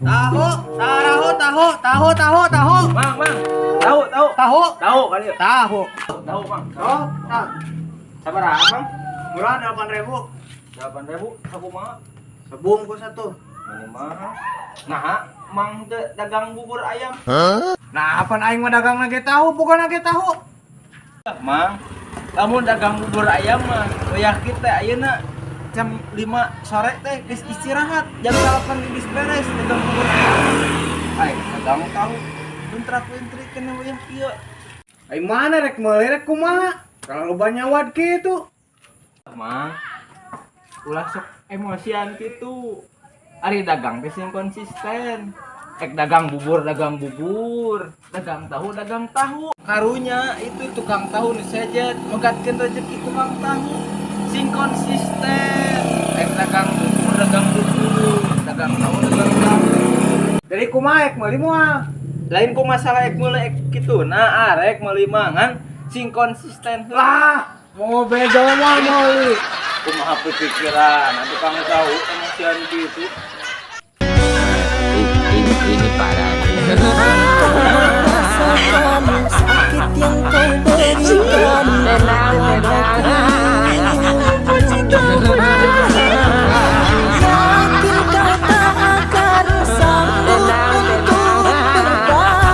Tahu, tahu, tahu, tahu, tahu, tahu. Mang, mang. Tahu, tahu. Tahu. Tahu kali ya. Tahu. Tahu, Mang. Oh, tahu. Sabaraha, Mang? Murah 8.000. 8.000 sakumaha? Sebungkus satu. Mani mah. Nah, Mang teh dagang bubur ayam. Nah, apa aing mah dagang lagi tahu, bukan lagi tahu. Mang, lamun dagang bubur ayam mah, wayah kita ayeuna jam 5 sore teh geus istirahat, jam 8 geus beres dagang bubur ayam. Ai, dagang tahu kuntrak-kuntrik kena wayah kieu. Aing mana rek meuli rek kumaha? Kalau loba nyawat kitu. Mang, ulah sok emosian gitu. Ari dagang teh sing konsisten. Ek dagang bubur, dagang tahu, dagang tahu. Karunya itu tukang tahu nu sejet, megatkeun rezeki tukang tahu. Sing konsisten. Ek dagang bubur, dagang bubur, dagang tahu, dagang tahu. Jadi kumaha rek meuli moal? Lain ku masalah ek meuli ek kitu. Nah, arek meuli mangan sing konsisten heula. Lah, mau bejo moal meuli. Kumaha pikiran, tukang tahu emosian gitu. Ini parah. Rasakan sakit yang kau berikan Tenang, tenang. Yakin kau tak akan sanggup untuk bertahan.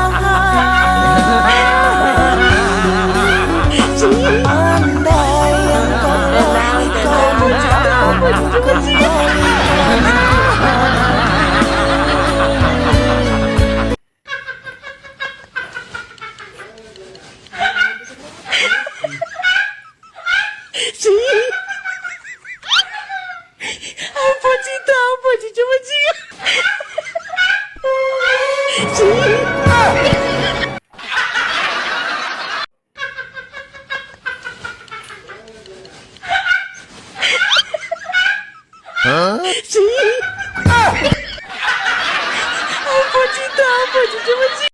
Andai yang kau berikan dapat ku kembalikan. Apa cinta, apa cinta, coba cinta. Apa cinta, apa cinta, coba cinta.